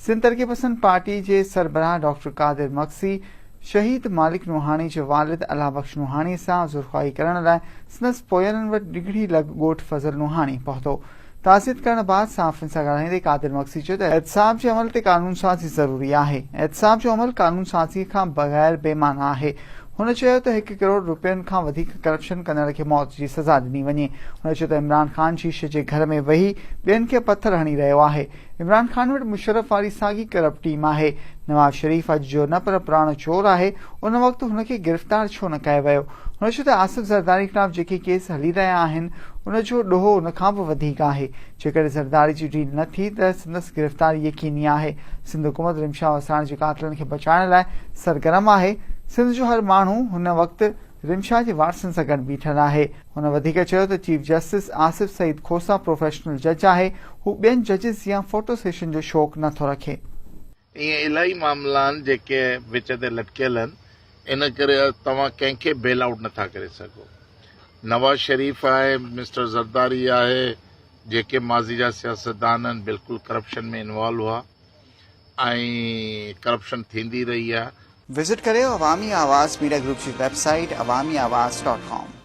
سنڌ ترقي پسند پارٽي جي سربراهه ڊاڪٽر قادر مگسي شهيد مالڪ نوحاڻي جي والد الله بخش نوحاڻي سان عذرخواهي ڪرڻ لاء سندس پوئيرن وٽ ڊگهڙي لڳ ڳوٺ فضل نوحاڻي پهتو. تعزيت ڪرڻ بعد صحافين سان ڳالهائيندي قادر مگسي چيو ته احتساب جي عمل تي قانونسازي ضروري آهي، احتساب جو عمل قانونسازي کان بغير بي معنيٰ آهي. هن چيو ته هڪ ڪروڙ رپين کان وڌيڪ ڪرپشن ڪندڙ کي موت جي سزا ڏني وڃي. هن چيو ته عمران خان شيشي جي گهر ۾ ويهي ٻين کي پٿر هڻي رهيو آهي. عمران خان وٽ مشرف واري ساڳي ڪرپٽ ٽيم آهي. نواز شريف اڄ جو نه پر پراڻو چور آهي، ان وقت هن کي گرفتار ڇو نه ڪيو ويو؟ هن چيو ته آصف زرداري خلاف جيڪي ڪيس هلي رهيا آهن، ان جو ڏوهه ان کان به وڌيڪ آهي. جيڪڏهن زرداري جي ڊيل نه ٿي ته سندس گرفتاري يقيني آهي. سنڌ حڪومت رمشا وساڻ جي قاتلن کي بچائڻ لاء سرگرم آهي. سنڌ جو هر ماڻهو هن وقت رمشا جي وارثن سان گڏ بيٺل آهي. هن وڌيڪ چيو ته chief justice Asif Saeed Khosa professional جج آهي، هو ٻين ججز جيان فوٽو سيشن جو شوق نه ٿو رکي. ائين الاهي معاملا آهن جيڪي وچ تي لٽڪيل آهن ان ڪري توهان ڪنهن کي بيل آئوٽ نٿا ڪري سگهو. نواز شريف آهي، مسٽر زرداري آهي، جيڪي ماضي جا سياستدان آهن بلڪل ڪرپشن ۾ انوالو هئا ۽ ڪرپشن ٿيندي رهي آهي. وزٽ ڪريو عوامي آواز ميڊيا گروپ جي web site Awami Awaz dot com.